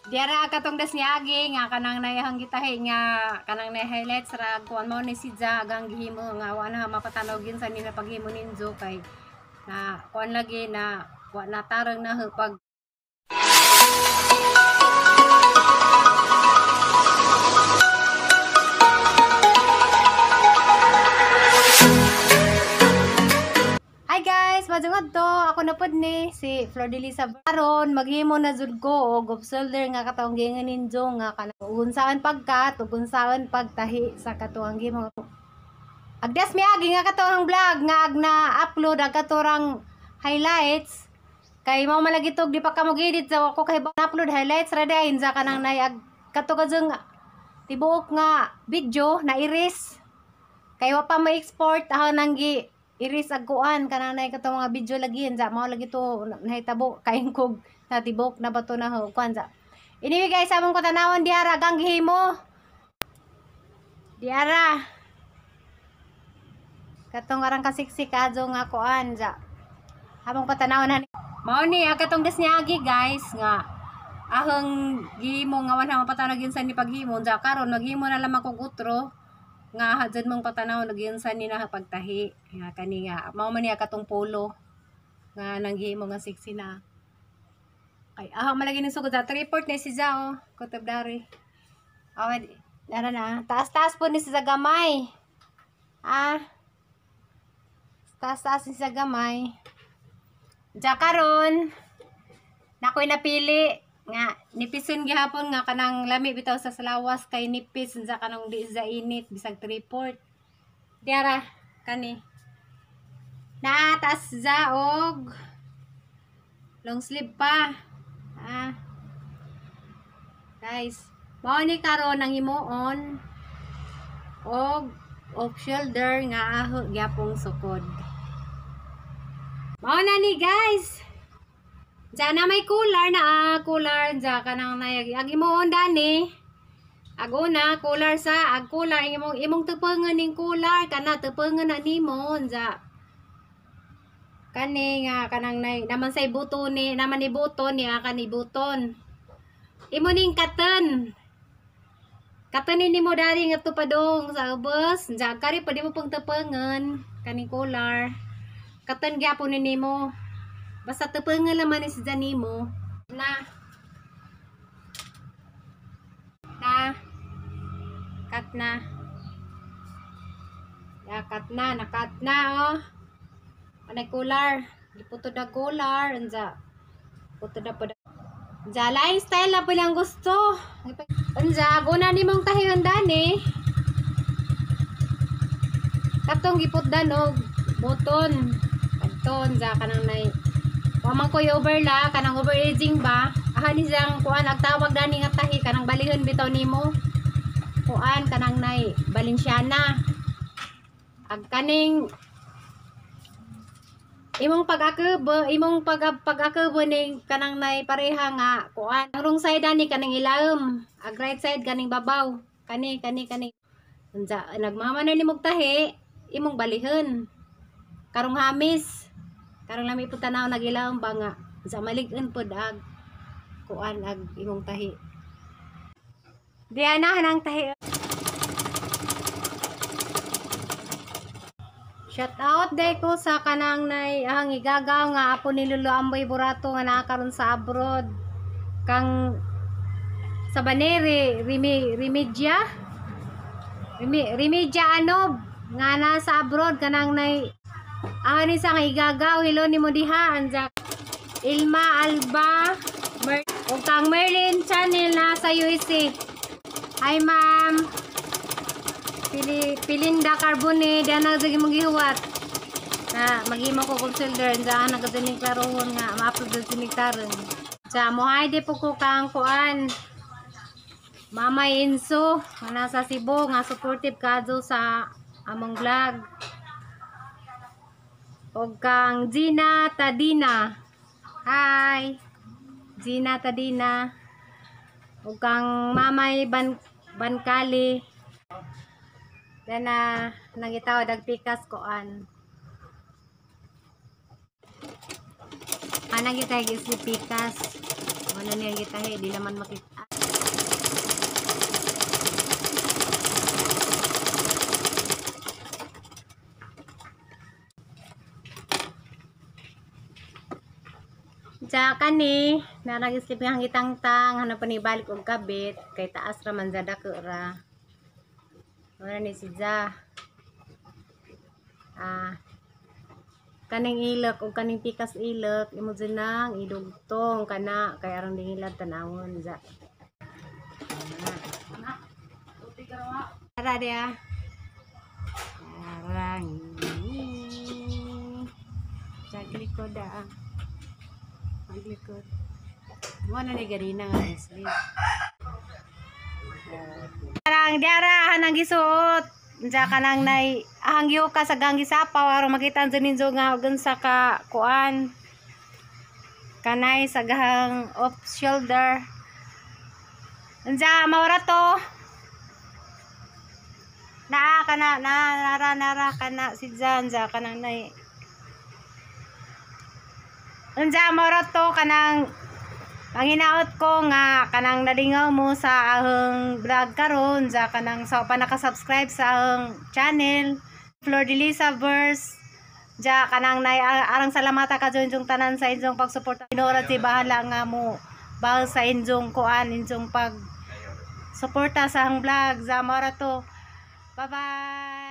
Diara katong das niagi nga kanang nayahang gitahi nga kanang na highlights ra kuan mo ni si Ja agang gihimo nga wa na mapatanaw gyud sa nila paghimo ninjo kay na kuan lagi na wa na tarang na pag. Hi guys, madungod to. Ako na pod ni si Flordelisa. Karon maghimo na jud ko og off-shoulder nga katong giingon ninyo nga kanang unsaon pagkat ug unsaon pagtahi sa katuang gihimo. Agdas miagi nga katuang vlog nga ag na upload ang katurang highlights kay mao man lagi tog di pa ka mo-edit sa ako kay upload highlights ra dayon sa kanang nay ag kato kadtong tibuok nga video na iris kay wa pa ma-export ahang nanggi iris agkuan kanang nay katong mga video lagi unsa mao lagi to nahitabo kaingkog na tibok na bato na kuan sa. Anyway guys, among katanawon diara kang gihimo. Diara katong arang kasiksik adto nga kuan sa. Among patanawon hani. Mao ni ang katong das niagi guys nga ahang gihimo nga wala mapatanaw gyud sa ni paghimo unsa karon maghimo na lamang kog utro nga hadjud mong patanaw nagyunsa ni na pagtahi nga kani nga mao man niya katong polo nga nanghimo nga sexy na kay aha malagi ning sugod sa report ni si Zao kutob dari awad dara na taas-taas po ni si sa gamay, ah, taas-taas ni sa gamay. Ja karon nakoy napili nga nipison gihapon nga kanang lami bitaw sa salawas kay nipis unsa kanang di sa init bisag 3/4. Diara kani naa taas za og long sleeve pa, ah guys. Mao ni karon ang himuon og off shoulder nga aho gyapong sukod. Mao na ni guys. Diyan na may cooler na, ah, cooler diyan kanang nayag ag imuon dani. Ag una cooler sa ag cooler imong imong tupengan ning cooler kana tupengan na nimo unsa. Kani nga kanang nay naman say buton ni naman ni buton ni kani buton. Imo ning katen. Katenin nimo dari nga tupadong sa ubos unsa kari pwede mo pang tupengan kaning cooler. Katen gyapon ni nimo. Basta tupengan laman ni si nimo. Na. Na. Cut na. Ya, cut na. Nakat na, oh. Anay cooler. Giputod na cooler. Unsa. Putod na po. Unsa, laing style na po lang gusto. Unsa, guna ni mong tahiyon dani. Katong giputdan og buton. Kadto, unsa, kanang nay. Wa man koy overla kanang overaging ba aha ni siyang kuan ag tawag dani nga tahi kanang balihon bitaw nimo kuan kanang nay Valenciana ag kaning imong pag-akebo imong pag-akebo ning kanang nay pareha nga kuan ang wrong side ani kaning ilawom ag right side kaning babaw kani kani kani unsa nagmama na nimog tahi imong balihon karong hamis. Karong lami po tanaw nagilawom ba nga sa malig-on pod ag kuan ag imong tahi. Diya na hanang tahi. Shout out day ko sa kanang nay ahang igagaw nga apo ni Lolo Amboy Burato nga naa karon sa abroad. Kang sa Banere Remidia Remidia Anob nga nasa abroad kanang nay ani sa nga igagaw hello nimo diha anja Ilma Alba ug kang Merlin Channel na sa USA. Hi ma'am. Pilinda Carbone diha na jud imong gihuwat. Na maghimo ko og shoulder anja ana ka ning klarohon nga ma-upload jud ni taron. Sa mo hi di po ko kang kuan. Mama Enzo nga nasa Cebu nga supportive kadto sa among vlog. Og kang Gina Tadina. Hi. Gina Tadina. Og kang Mamay Bankali. Dana nangitaw dagpikas koan. Anang gitay pikas. Wala niyang gitahi, di naman makita. Diya kani, narag-slip nga gitangtang, hanap pa ni balik og kabit, kay taas ra man za, dako ra. Wala ni si Ja. Ah, kaning ilok og kaning pikas ilok, imo dyan nang idugtong kana kay aron dingilad tanawon ja. Tara dia. Arang. Taglikod ah. Taglikod. Mo na ni ganina nga sleeve. Parang diara hanang gisuot. Diya ka nang nay ahang ka sa gang gisapaw aron makita ang ninyo nga og unsa ka kuan. Kanay sa gahang off shoulder. Unsa maura to? Naa kana na nara nara kana si Jan ja kanang nay. Unsa maura to kanang ang hinaot ko nga kanang nalingaw mo sa ahong vlog karon ja kanang sa pa naka-subscribe sa ahong channel Flor de Lisa Verse ja kanang nay arang salamata ka dyan yung tanan sa inyong pagsuporta. Ginoo si bahala nga mo bahal sa inyong kuan, inyong pag suporta sa ahong vlog. Zamora to. Bye bye.